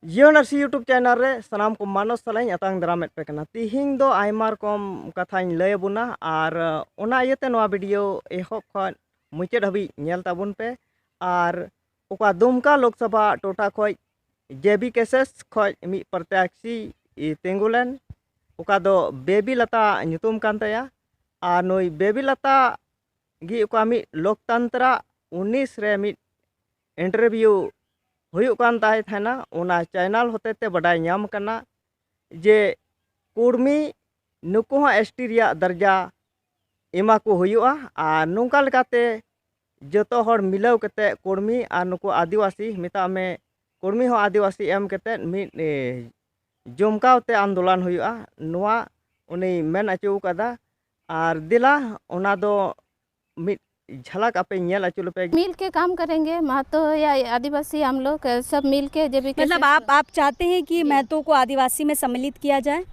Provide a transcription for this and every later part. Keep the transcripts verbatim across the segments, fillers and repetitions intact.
ᱡᱤᱭᱚᱱ ᱟᱹᱨᱥᱤ YouTube channel ᱨᱮ ᱥᱟᱱᱟᱢ ᱠᱚ ᱢᱟᱱᱚᱥ ᱥᱟᱞᱟᱜ ᱤᱧ ᱟᱛᱟᱝ ᱫᱟᱨᱟᱢᱮᱫ ᱯᱮ ᱠᱟᱱᱟ᱾ ᱛᱤᱦᱤᱧ ᱫᱚ ᱟᱭᱢᱟ ᱨᱚᱠᱚᱢ ᱠᱟᱛᱷᱟᱧ ᱞᱟᱹᱭ ᱟᱵᱚᱱᱟ, ᱟᱨ ᱚᱱᱟ ᱤᱭᱟᱹᱛᱮ ᱱᱚᱣᱟ ᱵᱷᱤᱰᱤᱭᱳ ᱮᱦᱚᱵ ᱠᱷᱚᱱ ᱢᱩᱪᱟᱹᱫ ᱦᱟᱹᱵᱤᱡ ᱧᱮᱞ ᱛᱟᱵᱚᱱ ᱯᱮ᱾ ᱟᱨ ᱚᱠᱟ ᱫᱩᱢᱠᱟ ᱞᱳᱠᱥᱚᱵᱷᱟ ᱴᱚᱴᱷᱟ ᱠᱷᱚᱱ ᱡᱮᱵᱤ ᱠᱮᱥᱮᱥ ᱠᱷᱚᱱ ᱢᱤᱫ ᱯᱨᱚᱛᱭᱟᱨᱛᱷᱤ ᱛᱤᱸᱜᱩ ᱞᱮᱱ, ᱚᱠᱟ ᱫᱚ ᱵᱮᱵᱤ ᱞᱟᱛᱟ ᱧᱩᱛᱩᱢ ᱠᱟᱱ ᱛᱟᱭᱟ᱾ ᱟᱨ ᱱᱩᱭ ᱵᱮᱵᱤ ᱞᱟᱛᱟ ᱜᱮ ᱚᱠᱟ ᱢᱤᱫ ᱞᱳᱠᱛᱚᱱᱛᱨᱚ ᱩᱱᱤᱥ ᱨᱮ ᱢᱤᱫ ᱤᱱᱴᱟᱨᱵᱷᱤᱭᱩ ᱦᱩᱭᱩᱜ ᱠᱟᱱ ᱛᱟᱦᱮᱸ ᱛᱟᱦᱮᱱᱟ, ᱚᱱᱟ ᱪᱮᱱᱮᱞ ᱦᱚᱛᱮᱛᱮ ᱵᱟᱰᱟᱭ ᱧᱟᱢ ᱠᱟᱱᱟ ᱡᱮ ᱠᱩᱲᱢᱤ ᱱᱩᱠᱩ ᱦᱚᱸ ᱮᱥᱴᱤ ᱨᱮᱭᱟᱜ ᱫᱟᱨᱡᱟ ᱮᱢᱟ ᱠᱚ ᱦᱩᱭᱩᱜᱼᱟ᱾ ᱟᱨ ᱱᱚᱝᱠᱟ ᱞᱮᱠᱟᱛᱮ ᱡᱚᱛᱚ ᱦᱚᱲ ᱢᱤᱞᱟᱹᱣ ᱠᱟᱛᱮ ᱠᱩᱲᱢᱤ ᱟᱨ ᱱᱩᱠᱩ ᱟᱹᱫᱤᱵᱟᱹᱥᱤ, ᱢᱮᱛᱟᱜ ᱢᱮ ᱠᱩᱲᱢᱤ ᱦᱚᱸ ᱟᱹᱫᱤᱵᱟᱹᱥᱤ ᱮᱢ ᱠᱟᱛᱮ ᱢᱤᱫ, ᱮ, ᱡᱚᱢᱠᱟᱣ ᱛᱮ ᱟᱱᱫᱳᱞᱚᱱ ᱦᱩᱭᱩᱜᱼᱟ, ᱱᱚᱣᱟ ᱩᱱᱤ ᱢᱮᱱ ᱦᱚᱪᱚ ᱠᱟᱫᱟ᱾ ᱟᱨ ᱫᱮᱞᱟ ᱚᱱᱟ ᱫᱚ ᱢᱤᱫ ᱡᱷᱟᱞᱟᱠ ᱟᱯᱮ ᱧᱮᱞ ᱦᱚᱪᱚ ᱞᱮᱯᱮ᱾ मिल के काम करेंगे, महतो या आदिवासी हम लोग सब मिल के जेबी मतलब आप आप चाहते हैं कि महतो को आदिवासी में सम्मिलित किया जाए?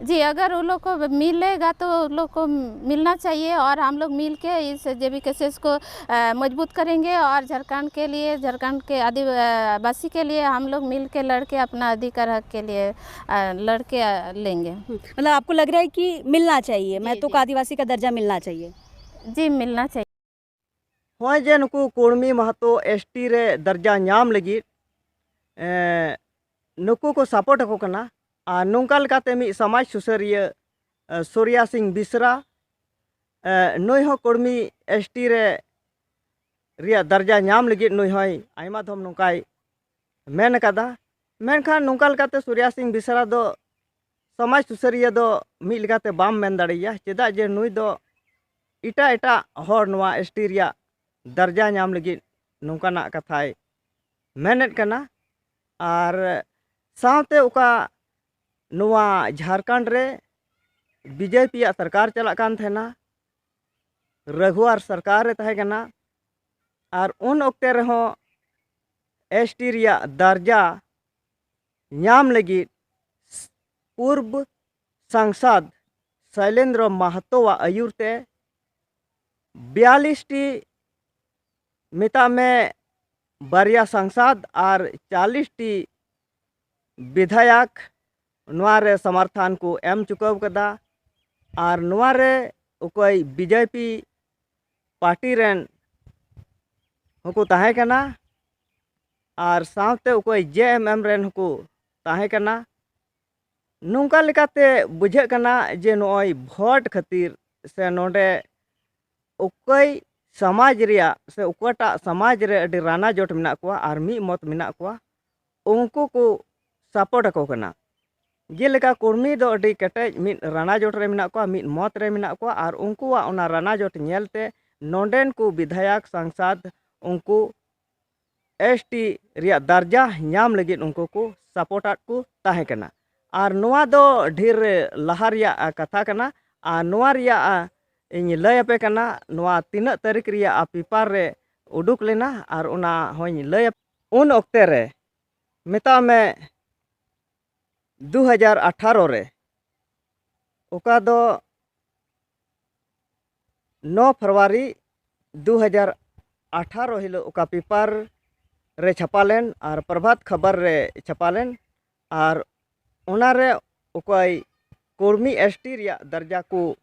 जी, अगर उन लोग को मिलेगा तो उन लोग को मिलना चाहिए और हम लोग मिल के इस जेबी केसेस को अ, मजबूत करेंगे और झारखंड के लिए, झारखंड के आदिवासी के लिए हम लोग मिल के लड़ के अपना अधिकार हक के लिए अ, लड़ के अ, लेंगे। मतलब आपको लग रहा है कि मिलना चाहिए, महतो को आदिवासी का दर्जा मिलना चाहिए? जी, मिलना चाहिए। ᱱᱚᱜᱼᱚᱭ ᱡᱮ ᱱᱩᱠᱩ ᱠᱩᱲᱢᱤ ᱢᱟᱦᱟᱛᱚ ᱮᱥᱴᱤ ᱨᱮ ᱫᱟᱨᱡᱟ ᱧᱟᱢ ᱞᱟᱹᱜᱤᱫ, ᱮᱸ, ᱱᱩᱠᱩ ᱠᱚ ᱥᱟᱯᱳᱨᱴ ᱟᱠᱚ ᱠᱟᱱᱟ᱾ ᱟᱨ ᱱᱚᱝᱠᱟ ᱞᱮᱠᱟᱛᱮ ᱢᱤᱫ ᱥᱚᱢᱟᱡᱽ ᱥᱩᱥᱟᱹᱨᱤᱭᱟᱹ, ᱮᱸ, ᱥᱩᱨᱭᱟ ᱥᱤᱝ ᱵᱤᱥᱨᱟ, ᱮᱸ, ᱱᱩᱭ ᱦᱚᱸ ᱠᱩᱲᱢᱤ ᱮᱥᱴᱤ ᱨᱮ ᱨᱮᱭᱟᱜ ᱫᱟᱨᱡᱟ ᱧᱟᱢ ᱞᱟᱹᱜᱤᱫ ᱱᱩᱭ ᱦᱚᱸᱭ ᱟᱭᱢᱟ ᱫᱷᱚᱢ ᱱᱚᱝᱠᱟᱭ ᱢᱮᱱ ᱟᱠᱟᱫᱟ᱾ ᱢᱮᱱᱠᱷᱟᱱ ᱱᱚᱝᱠᱟ ᱞᱮᱠᱟᱛᱮ ᱥᱩᱨᱭᱟ ᱥᱤᱝ ᱵᱤᱥᱨᱟ ᱫᱚ ᱥᱚᱢᱟᱡᱽ ᱥᱩᱥᱟᱹᱨᱤᱭᱟᱹ ᱫᱚ ᱢᱤᱫ ᱞᱮᱠᱟᱛᱮ ᱵᱟᱢ ᱢᱮᱱ ᱫᱟᱲᱮᱭᱟᱭᱟ, ᱪᱮᱫᱟᱜ ᱡᱮ ᱱᱩᱭ ᱫᱚ ᱮᱴᱟᱜ ᱮᱴᱟᱜ ᱦᱚᱲ ᱱᱚᱣᱟ ᱮᱥᱴᱤ ᱨᱮᱭᱟᱜ ᱫᱟᱨᱡᱟ ᱧᱟᱢ ᱞᱟᱹᱜᱤᱫ ᱱᱚᱝᱠᱟᱱᱟᱜ ᱠᱟᱛᱷᱟᱭ ᱢᱮᱱᱮᱫ ᱠᱟᱱᱟ᱾ ᱟᱨ ᱥᱟᱶᱛᱮ ᱚᱠᱟ ᱱᱚᱣᱟ ᱡᱷᱟᱲᱠᱷᱚᱸᱰ ᱨᱮ ᱵᱤᱡᱮᱯᱤ ᱭᱟᱜ ᱥᱚᱨᱠᱟᱨ ᱪᱟᱞᱟᱜ ᱠᱟᱱ ᱛᱟᱦᱮᱱᱟ, ᱨᱟᱜᱷᱩᱣᱟᱨ ᱥᱚᱨᱠᱟᱨ ᱨᱮ ᱛᱟᱦᱮᱸ ᱠᱟᱱᱟ, ᱟᱨ ᱩᱱ ᱚᱠᱛᱮ ᱨᱮᱦᱚᱸ ᱮᱥᱴᱤ ᱨᱮᱭᱟᱜ ᱫᱟᱨᱡᱟ ᱧᱟᱢ ᱞᱟᱹᱜᱤᱫ ᱯᱩᱨᱵᱽ ᱥᱟᱝᱥᱟᱫᱽ ᱥᱚᱭᱞᱮᱱᱫᱨᱚ ᱢᱟᱦᱟᱛᱚᱣᱟᱜ ᱟᱹᱭᱩᱨ ᱛᱮ ᱵᱤᱭᱟᱞᱤᱥ ᱴᱤ, ᱢᱮᱛᱟᱜ ᱢᱮ, ᱵᱟᱨᱭᱟ ᱥᱟᱝᱥᱟᱫᱽ ᱟᱨ ᱪᱟᱞᱤᱥ ᱴᱤ ᱵᱤᱫᱷᱟᱭᱚᱠ ᱱᱚᱣᱟ ᱨᱮ ᱥᱚᱢᱚᱨᱛᱷᱚᱱ ᱠᱚ ᱮᱢ ᱪᱩᱠᱟᱹᱣ ᱠᱟᱫᱟ᱾ ᱟᱨ ᱱᱚᱣᱟ ᱨᱮ ᱚᱠᱚᱭ ᱵᱤᱡᱮᱯᱤ ᱯᱟᱨᱴᱤ ᱨᱮᱱ ᱦᱚᱸᱠᱚ ᱛᱟᱦᱮᱸ ᱠᱟᱱᱟ, ᱟᱨ ᱥᱟᱶᱛᱮ ᱚᱠᱚᱭ ᱡᱮ ᱮᱢ ᱮᱢ ᱨᱮᱱ ᱦᱚᱸᱠᱚ ᱛᱟᱦᱮᱸ ᱠᱟᱱᱟ᱾ ᱱᱚᱝᱠᱟ ᱞᱮᱠᱟᱛᱮ ᱵᱩᱡᱷᱟᱹᱜ ᱠᱟᱱᱟ ᱡᱮ ᱱᱚᱜᱼᱚᱭ ᱵᱷᱳᱴ ᱠᱷᱟᱹᱛᱤᱨ ᱥᱮ ᱱᱚᱰᱮ ᱚᱠᱚᱭ ᱥᱚᱢᱟᱡᱽ ᱨᱮᱭᱟᱜ ᱥᱮ ᱚᱠᱟᱴᱟᱜ ᱥᱚᱢᱟᱡᱽ ᱨᱮ ᱟᱹᱰᱤ ᱨᱟᱱᱟ ᱡᱚᱴ ᱢᱮᱱᱟᱜ ᱠᱚᱣᱟ ᱟᱨ ᱢᱤᱫ ᱢᱚᱛ ᱢᱮᱱᱟᱜ ᱠᱚᱣᱟ, ᱩᱱᱠᱩ ᱠᱚ ᱥᱟᱯᱳᱨᱴ ᱟᱠᱚ ᱠᱟᱱᱟ᱾ ᱡᱮᱞᱮᱠᱟ ᱠᱩᱲᱢᱤ ᱫᱚ ᱟᱹᱰᱤ ᱠᱮᱴᱮᱡ ᱢᱤᱫ ᱨᱟᱱᱟ ᱡᱚᱴ ᱨᱮ ᱢᱮᱱᱟᱜ ᱠᱚᱣᱟ, ᱢᱤᱫ ᱢᱚᱛ ᱨᱮ ᱢᱮᱱᱟᱜ ᱠᱚᱣᱟ, ᱟᱨ ᱩᱱᱠᱩᱣᱟᱜ ᱚᱱᱟ ᱨᱟᱱᱟ ᱡᱚᱴ ᱧᱮᱞᱛᱮ ᱱᱚᱰᱮᱱ ᱠᱚ ᱵᱤᱫᱷᱟᱭᱚᱠ, ᱥᱟᱝᱥᱟᱫᱽ, ᱩᱱᱠᱩ ᱮᱥ ᱴᱤ ᱨᱮᱭᱟᱜ ᱫᱟᱨᱡᱟ ᱧᱟᱢ ᱞᱟᱹᱜᱤᱫ ᱩᱱᱠᱩ ᱠᱚ ᱥᱟᱯᱳᱨᱴᱟᱫ ᱠᱚ ᱛᱟᱦᱮᱸ ᱠᱟᱱᱟ᱾ ᱟᱨ ᱱᱚᱣᱟ ᱫᱚ ᱰᱷᱮᱨ ᱞᱟᱦᱟ ᱨᱮᱭᱟᱜ ᱠᱟᱛᱷᱟ ᱠᱟᱱᱟ᱾ ᱟᱨ ᱱᱚᱣᱟ ᱨᱮᱭᱟᱜ ᱤᱧ ᱞᱟᱹᱭ ᱟᱯᱮ ᱠᱟᱱᱟ, ᱱᱚᱣᱟ ᱛᱤᱱᱟᱹᱜ ᱛᱟᱹᱨᱤᱠᱷ ᱨᱮᱭᱟᱜ ᱯᱮᱯᱟᱨ ᱨᱮ ᱩᱰᱩᱠ ᱞᱮᱱᱟ, ᱟᱨ ᱚᱱᱟ ᱦᱚᱸᱧ ᱞᱟᱹᱭ ᱟᱯᱮ᱾ ᱩᱱ ᱚᱠᱛᱮ ᱨᱮ, ᱢᱮᱛᱟᱜ ᱢᱮ, ᱫᱩ ᱦᱟᱡᱟᱨ ᱟᱴᱷᱟᱨᱚ ᱨᱮ, ᱚᱠᱟ ᱫᱚ ᱱᱚ ᱯᱷᱮᱵᱽᱨᱩᱣᱟᱨᱤ ᱫᱩ ᱦᱟᱡᱟᱨ ᱟᱴᱷᱟᱨᱚ ᱦᱤᱞᱳᱜ ᱚᱠᱟ ᱯᱮᱯᱟᱨ ᱨᱮ ᱪᱷᱟᱯᱟ ᱞᱮᱱ ᱟᱨ ᱯᱨᱚᱵᱷᱟᱛ ᱠᱷᱚᱵᱚᱨ ᱨᱮ ᱪᱷᱟᱯᱟ ᱞᱮᱱ, ᱟᱨ ᱚᱱᱟᱨᱮ ᱚᱠᱚᱭ ᱠᱩᱲᱢᱤ ᱮᱥ ᱴᱤ ᱨᱮᱭᱟᱜ ᱫᱟᱨᱡᱟ ᱠᱚ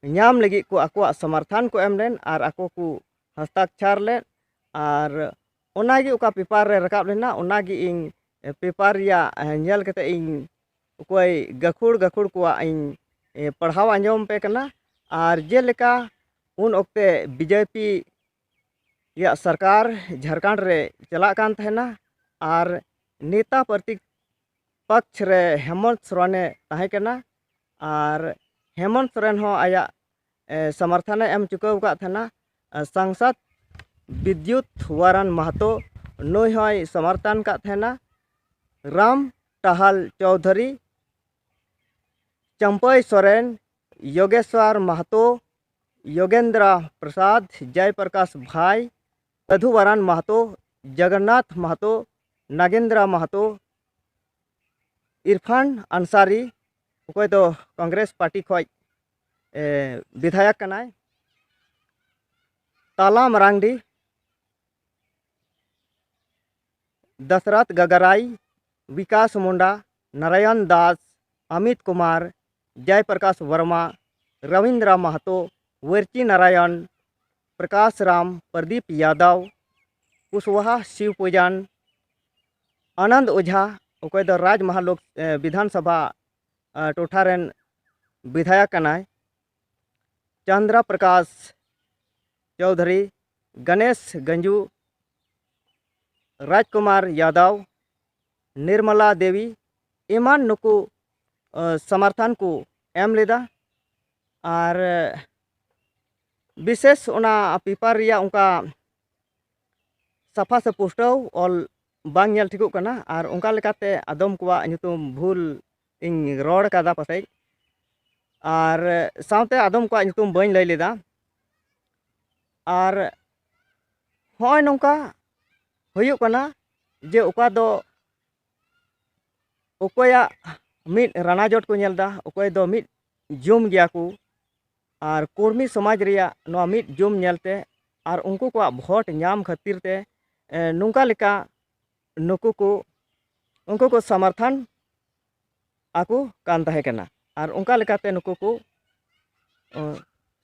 ᱧᱟᱢ ᱞᱟᱹᱜᱤᱫ ᱠᱚ ᱟᱠᱚᱣᱟᱜ ᱥᱚᱢᱚᱨᱛᱷᱚᱱ ᱠᱚ ᱮᱢ ᱞᱮᱱ ᱟᱨ ᱟᱠᱚ ᱠᱚ ᱦᱟᱥᱛᱟᱠᱪᱷᱟᱨ ᱞᱮᱫ, ᱟᱨ ᱚᱱᱟᱜᱮ ᱚᱠᱟ ᱯᱮᱯᱟᱨ ᱨᱮ ᱨᱟᱠᱟᱵ ᱞᱮᱱᱟ, ᱚᱱᱟᱜᱮ ᱤᱧ ᱯᱮᱯᱟᱨ ᱨᱮᱭᱟᱜ ᱧᱮᱞ ᱠᱟᱛᱮ ᱤᱧ ᱚᱠᱚᱭ ᱜᱟᱹᱠᱷᱩᱲ ᱜᱟᱹᱠᱷᱩᱲ ᱠᱚᱣᱟᱜ ᱤᱧ ᱯᱟᱲᱦᱟᱣ ᱟᱸᱡᱚᱢ ᱯᱮ ᱠᱟᱱᱟ᱾ ᱟᱨ ᱡᱮᱞᱮᱠᱟ ᱩᱱ ᱚᱠᱛᱮ ᱵᱤ ᱡᱮ ᱯᱤ ᱨᱮᱭᱟᱜ ᱥᱚᱨᱠᱟᱨ ᱡᱷᱟᱲᱠᱷᱚᱸᱰ ᱨᱮ ᱪᱟᱞᱟᱜ ᱠᱟᱱ ᱛᱟᱦᱮᱱᱟ, ᱟᱨ ᱱᱮᱛᱟ ᱯᱨᱚᱛᱤᱯᱚᱠᱷ ᱨᱮ ᱦᱮᱢᱚᱱᱛ ᱥᱚᱨᱮᱱᱮ ᱛᱟᱦᱮᱸ ᱠᱟᱱᱟ᱾ ᱟᱨ ᱦᱮᱢᱚᱱᱛ ᱥᱚᱨᱮᱱ ᱦᱚᱸ ᱟᱭᱟᱜ, ᱮ, ᱥᱚᱢᱚᱨᱛᱷᱚᱱᱮ ᱮᱢ ᱪᱩᱠᱟᱹᱣ ᱟᱠᱟᱫ ᱛᱟᱦᱮᱱᱟ᱾ ᱮ, ᱥᱟᱝᱥᱟᱫᱽ ᱵᱤᱫᱽᱭᱩᱛ ᱣᱟᱨᱟᱱ ᱢᱟᱦᱟᱛᱚ, ᱱᱩᱭ ᱦᱚᱸᱭ ᱥᱚᱢᱚᱨᱛᱷᱚᱱ ᱟᱠᱟᱫ ᱛᱟᱦᱮᱱᱟ᱾ ᱨᱟᱢ ᱴᱟᱦᱟᱞ ᱪᱳᱣᱫᱷᱩᱨᱤ, ᱪᱟᱢᱯᱟᱹᱭ ᱥᱚᱨᱮᱱ, ᱭᱳᱜᱮᱥᱣᱚᱨ ᱢᱟᱦᱟᱛᱚ, ᱭᱳᱜᱮᱱᱫᱨᱟ ᱯᱨᱚᱥᱟᱫᱽ, ᱡᱚᱭ ᱯᱨᱚᱠᱟᱥ ᱵᱷᱟᱭ, ᱢᱚᱫᱷᱩᱵᱚᱨᱚᱱ ᱢᱟᱦᱟᱛᱚ, ᱡᱚᱜᱚᱱᱱᱟᱛᱷ ᱢᱟᱦᱟᱛᱚ, ᱱᱟᱜᱮᱱᱫᱨᱟ ᱢᱟᱦᱟᱛᱚ, ᱤᱨᱯᱷᱟᱱ ᱟᱱᱥᱟᱨᱤ, ᱚᱠᱚᱭ ᱫᱚ ᱠᱚᱝᱜᱨᱮᱥ ᱯᱟᱨᱴᱤ ᱠᱷᱚᱱ, ᱮ, ᱵᱤᱫᱷᱟᱭᱚᱠ ᱠᱟᱱᱟᱭ, ᱛᱟᱞᱟ ᱢᱟᱨᱟᱝᱰᱤ, ᱫᱚᱥᱨᱚᱛᱷ ᱜᱟᱜᱟᱨᱟᱭ, ᱵᱤᱠᱟᱥ ᱢᱩᱱᱰᱟ, ᱱᱟᱨᱟᱭᱚᱱ ᱫᱟᱥ, ᱟᱢᱤᱛ ᱠᱩᱢᱟᱨ, ᱡᱚᱭ ᱯᱨᱚᱠᱟᱥ ᱵᱚᱨᱢᱟ, ᱨᱚᱵᱤᱱᱫᱨᱟ ᱢᱟᱦᱟᱛᱳ, ᱣᱮᱨᱪᱤ ᱱᱟᱨᱟᱭᱚᱱ, ᱯᱨᱚᱠᱟᱥ ᱨᱟᱢ, ᱯᱨᱚᱫᱤᱯ ᱭᱟᱫᱚᱵ, ᱠᱩᱥᱣᱟᱦᱟ ᱥᱤᱵ ᱯᱩᱡᱟᱱ, ᱟᱱᱚᱱᱫ ᱳᱡᱷᱟ, ᱚᱠᱚᱭ ᱫᱚ ᱨᱟᱡᱽ ᱢᱟᱦᱟᱞᱳᱠ, ᱮ, ᱵᱤᱫᱷᱟᱱ ᱥᱚᱵᱷᱟ, ᱟ, ᱴᱚᱴᱷᱟ ᱨᱮᱱ ᱵᱤᱫᱷᱟᱭᱚᱠ ᱠᱟᱱᱟᱭ, ᱪᱚᱱᱫᱨᱚ ᱯᱨᱚᱠᱟᱥ ᱪᱳᱣᱫᱷᱩᱨᱤ, ᱜᱚᱱᱮᱥ ᱜᱟᱝᱡᱩ, ᱨᱟᱡᱽᱠᱩᱢᱟᱨ ᱭᱟᱫᱚᱵ, ᱱᱤᱨᱢᱚᱞᱟ ᱫᱮᱵᱤ ᱮᱢᱟᱱ ᱱᱩᱠᱩ, ᱟ, ᱥᱚᱢᱚᱨᱛᱷᱚᱱ ᱠᱚ ᱮᱢ ᱞᱮᱫᱟ᱾ ᱟᱨ, ᱮ, ᱵᱤᱥᱮᱥ ᱚᱱᱟ ᱯᱮᱯᱟᱨ ᱨᱮᱭᱟᱜ ᱚᱱᱠᱟ ᱥᱟᱯᱷᱟ ᱥᱮ ᱯᱩᱥᱴᱟᱹᱣ ᱚᱞ ᱵᱟᱝ ᱧᱮᱞ ᱴᱷᱤᱠᱚᱜ ᱠᱟᱱᱟ, ᱟᱨ ᱚᱱᱠᱟ ᱞᱮᱠᱟᱛᱮ ᱟᱫᱚᱢ ᱠᱚᱣᱟᱜ ᱧᱩᱛᱩᱢ ᱵᱷᱩᱞ ᱤᱧ ᱨᱚᱲ ᱠᱟᱫᱟ ᱯᱟᱥᱮᱡ, ᱟᱨ ᱥᱟᱶᱛᱮ ᱟᱫᱚᱢ ᱠᱚᱣᱟᱜ ᱧᱩᱛᱩᱢ ᱵᱟᱹᱧ ᱞᱟᱹᱭ ᱞᱮᱫᱟ᱾ ᱟᱨ ᱦᱚᱸᱜᱼᱚᱭ ᱱᱚᱝᱠᱟ ᱦᱩᱭᱩᱜ ᱠᱟᱱᱟ ᱡᱮ ᱚᱠᱟ ᱫᱚ ᱚᱠᱚᱭᱟᱜ ᱢᱤᱫ ᱨᱟᱱᱟ ᱡᱚᱴ ᱠᱚ ᱧᱮᱞ ᱮᱫᱟ, ᱚᱠᱚᱭ ᱫᱚ ᱢᱤᱫ ᱡᱩᱢ ᱜᱮᱭᱟ ᱠᱚ, ᱟᱨ ᱠᱩᱲᱢᱤ ᱥᱚᱢᱟᱡᱽ ᱨᱮᱭᱟᱜ ᱱᱚᱣᱟ ᱢᱤᱫ ᱡᱩᱢ ᱧᱮᱞᱛᱮ ᱟᱨ ᱩᱱᱠᱩ ᱠᱚᱣᱟᱜ ᱵᱷᱳᱴ ᱧᱟᱢ ᱠᱷᱟᱹᱛᱤᱨ ᱛᱮ, ᱮ, ᱱᱚᱝᱠᱟ ᱞᱮᱠᱟ ᱱᱩᱠᱩ ᱠᱚ, ᱩᱱᱠᱩ ᱠᱚ ᱥᱚᱢᱚᱨᱛᱷᱚᱱ ᱟᱠᱚ ᱠᱟᱱ ᱛᱟᱦᱮᱸ ᱠᱟᱱᱟ, ᱟᱨ ᱚᱱᱠᱟ ᱞᱮᱠᱟᱛᱮ ᱱᱩᱠᱩ ᱠᱚ, ᱚ,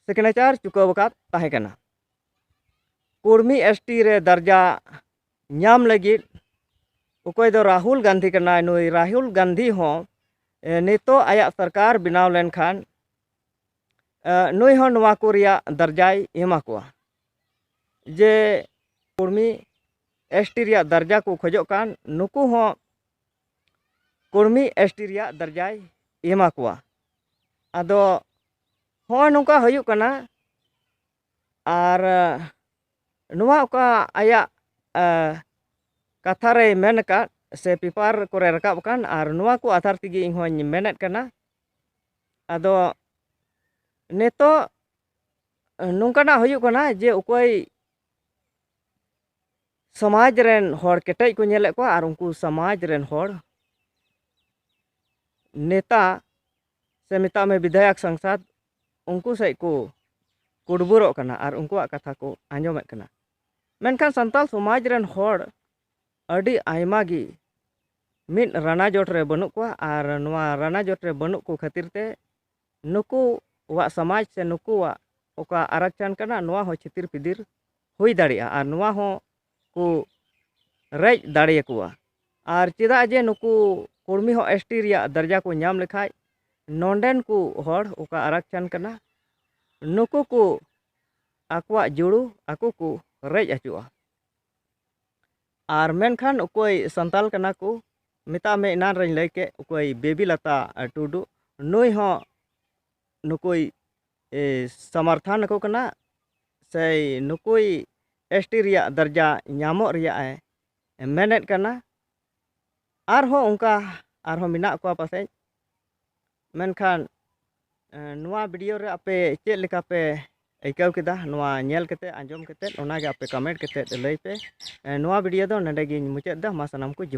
ᱥᱤᱜᱽᱱᱮᱪᱟᱨ ᱪᱩᱠᱟᱹᱣ ᱟᱠᱟᱫ ᱛᱟᱦᱮᱸ ᱠᱟᱱᱟ᱾ ᱠᱩᱲᱢᱤ ᱮᱥ ᱴᱤ ᱨᱮ ᱫᱟᱨᱡᱟ ᱧᱟᱢ ᱞᱟᱹᱜᱤᱫ ᱚᱠᱚᱭ ᱫᱚ ᱨᱟᱦᱩᱞ ᱜᱟᱱᱫᱷᱤ ᱠᱟᱱᱟᱭ, ᱱᱩᱭ ᱨᱟᱦᱩᱞ ᱜᱟᱱᱫᱷᱤ ᱦᱚᱸ, ᱮ, ᱱᱤᱛᱚᱜ ᱟᱭᱟᱜ ᱥᱚᱨᱠᱟᱨ ᱵᱮᱱᱟᱣ ᱞᱮᱱᱠᱷᱟᱱ, ᱮ, ᱱᱩᱭ ᱦᱚᱸ ᱱᱚᱣᱟ ᱠᱚ ᱨᱮᱭᱟᱜ ᱫᱟᱨᱡᱟᱭ ᱮᱢᱟ ᱠᱚᱣᱟ᱾ ᱡᱮ ᱠᱩᱲᱢᱤ ᱮᱥ ᱴᱤ ᱨᱮᱭᱟᱜ ᱫᱟᱨᱡᱟ ᱠᱚ ᱠᱷᱚᱡᱚᱜ ᱠᱟᱱ, ᱱᱩᱠᱩ ᱦᱚᱸ ᱠᱩᱲᱢᱤ ᱮᱥ ᱴᱤ ᱨᱮᱭᱟᱜ ᱫᱟᱨᱡᱟᱭ ᱮᱢᱟ ᱠᱚᱣᱟ᱾ ᱟᱫᱚ ᱦᱚᱸᱜᱼᱚᱭ ᱱᱚᱝᱠᱟ ᱦᱩᱭᱩᱜ ᱠᱟᱱᱟ᱾ ᱟᱨ, ᱮ, ᱱᱚᱣᱟ ᱚᱠᱟ ᱟᱭᱟᱜ, ᱮ, ᱠᱟᱛᱷᱟ ᱨᱮᱭ ᱢᱮᱱ ᱟᱠᱟᱫ ᱥᱮ ᱯᱮᱯᱟᱨ ᱠᱚᱨᱮ ᱨᱟᱠᱟᱵ ᱟᱠᱟᱱ, ᱟᱨ ᱱᱚᱣᱟ ᱠᱚ ᱟᱫᱷᱟᱨ ᱛᱮᱜᱮ ᱤᱧ ᱦᱚᱧ ᱢᱮᱱᱮᱫ ᱠᱟᱱᱟ᱾ ᱟᱫᱚ ᱱᱤᱛᱚᱜ ᱱᱚᱝᱠᱟᱱᱟᱜ ᱦᱩᱭᱩᱜ ᱠᱟᱱᱟ ᱡᱮ ᱚᱠᱚᱭ ᱥᱚᱢᱟᱡᱽ ᱨᱮᱱ ᱦᱚᱲ ᱠᱮᱴᱮᱡ ᱠᱚ ᱧᱮᱞᱮᱫ ᱠᱚᱣᱟ, ᱟᱨ ᱩᱱᱠᱩ ᱥᱚᱢᱟᱡᱽ ᱨᱮᱱ ᱦᱚᱲ ᱱᱮᱛᱟ ᱥᱮ ᱢᱮᱛᱟᱜ ᱢᱮ ᱵᱤᱫᱷᱟᱭᱚᱠ ᱥᱟᱝᱥᱟᱫ, ᱩᱱᱠᱩ ᱥᱮᱫ ᱠᱚ ᱠᱩᱰᱵᱩᱨᱚᱜ ᱠᱟᱱᱟ ᱟᱨ ᱩᱱᱠᱩᱣᱟᱜ ᱠᱟᱛᱷᱟ ᱠᱚ ᱟᱸᱡᱚᱢᱮᱫ ᱠᱟᱱᱟ᱾ ᱢᱮᱱᱠᱷᱟᱱ ᱥᱟᱱᱛᱟᱲ ᱥᱚᱢᱟᱡᱽ ᱨᱮᱱ ᱦᱚᱲ ᱟᱹᱰᱤ ᱟᱭᱢᱟ ᱜᱮ ᱢᱤᱫ ᱨᱟᱱᱟ ᱡᱚᱴ ᱨᱮ ᱵᱟᱹᱱᱩᱜ ᱠᱚᱣᱟ᱾ ᱟᱨ ᱱᱚᱣᱟ ᱨᱟᱱᱟ ᱡᱚᱴ ᱨᱮ ᱵᱟᱹᱱᱩᱜ ᱠᱚ ᱠᱷᱟᱹᱛᱤᱨ ᱛᱮ ᱱᱩᱠᱩᱣᱟᱜ ᱥᱚᱢᱟᱡᱽ ᱥᱮ ᱱᱩᱠᱩᱣᱟᱜ ᱚᱠᱟ ᱟᱨᱟᱠᱪᱷᱟᱱ ᱠᱟᱱᱟ, ᱱᱚᱣᱟ ᱦᱚᱸ ᱪᱷᱤᱛᱤᱨ ᱯᱤᱫᱤᱨ ᱦᱩᱭ ᱫᱟᱲᱮᱭᱟᱜᱼᱟ ᱟᱨ ᱱᱚᱣᱟ ᱦᱚᱸ ᱠᱚ ᱨᱮᱡ ᱫᱟᱲᱮᱭᱟᱠᱚᱣᱟ᱾ ᱟᱨ ᱪᱮᱫᱟᱜ ᱡᱮ ᱱᱩᱠᱩ ᱠᱩᱲᱢᱤ ᱦᱚᱸ ᱮᱥ ᱴᱤ ᱨᱮᱭᱟᱜ ᱫᱟᱨᱡᱟ ᱠᱚ ᱧᱟᱢ ᱞᱮᱠᱷᱟᱡ, ᱱᱚᱰᱮᱱ ᱠᱚ ᱦᱚᱲ ᱚᱠᱟ ᱟᱨᱟᱠᱪᱷᱟᱱ ᱠᱟᱱᱟ, ᱱᱩᱠᱩ ᱠᱚ ᱟᱠᱚᱣᱟᱜ ᱡᱩᱲᱩ ᱟᱠᱚ ᱠᱚ ᱨᱮᱡ ᱦᱚᱪᱚᱜᱼᱟ᱾ ᱟᱨ ᱢᱮᱱᱠᱷᱟᱱ ᱚᱠᱚᱭ ᱥᱟᱱᱛᱟᱞ ᱠᱟᱱᱟ ᱠᱚ, ᱢᱮᱛᱟᱜ ᱢᱮ ᱮᱱᱟᱱ ᱨᱮᱧ ᱞᱟᱹᱭ ᱠᱮᱫ, ᱚᱠᱚᱭ ᱵᱮᱵᱤ ᱞᱟᱛᱟ ᱴᱩᱰᱩ, ᱱᱩᱭ ᱦᱚᱸ ᱱᱩᱠᱩᱭ, ᱮ, ᱥᱚᱢᱚᱨᱛᱷᱚᱱ ᱟᱠᱚ ᱠᱟᱱᱟ, ᱥᱮ ᱱᱩᱠᱩᱭ ᱮᱥ ᱴᱤ ᱨᱮᱭᱟᱜ ᱫᱟᱨᱡᱟ ᱧᱟᱢᱚᱜ ᱨᱮᱭᱟᱜ ᱮ ᱢᱮᱱᱮᱫ ᱠᱟᱱᱟ᱾ ᱟᱨᱦᱚᱸ ᱚᱱᱠᱟ ᱟᱨᱦᱚᱸ ᱢᱮᱱᱟᱜ ᱠᱚᱣᱟ ᱯᱟᱥᱮᱡ᱾ ᱢᱮᱱᱠᱷᱟᱱ, ᱮ, ᱱᱚᱣᱟ ᱵᱷᱤᱰᱤᱭᱳ ᱨᱮ ᱟᱯᱮ ᱪᱮᱫ ᱞᱮᱠᱟ ᱯᱮ ᱟᱹᱭᱠᱟᱹᱣ ᱠᱮᱫᱟ, ᱱᱚᱣᱟ ᱧᱮᱞ ᱠᱟᱛᱮ, ᱟᱸᱡᱚᱢ ᱠᱟᱛᱮ, ᱚᱱᱟᱜᱮ ᱟᱯᱮ ᱠᱚᱢᱮᱱᱴ ᱠᱟᱛᱮ ᱞᱟᱹᱭ ᱯᱮ᱾ ᱮ, ᱱᱚᱣᱟ ᱵᱷᱤᱰᱤᱭᱳ ᱫᱚ ᱱᱚᱰᱮ ᱜᱤᱧ ᱢᱩᱪᱟᱹᱫ ᱮᱫᱟ᱾ ᱢᱟ ᱥᱟᱱᱟᱢ ᱠᱚ ᱡᱚᱦᱟᱨ᱾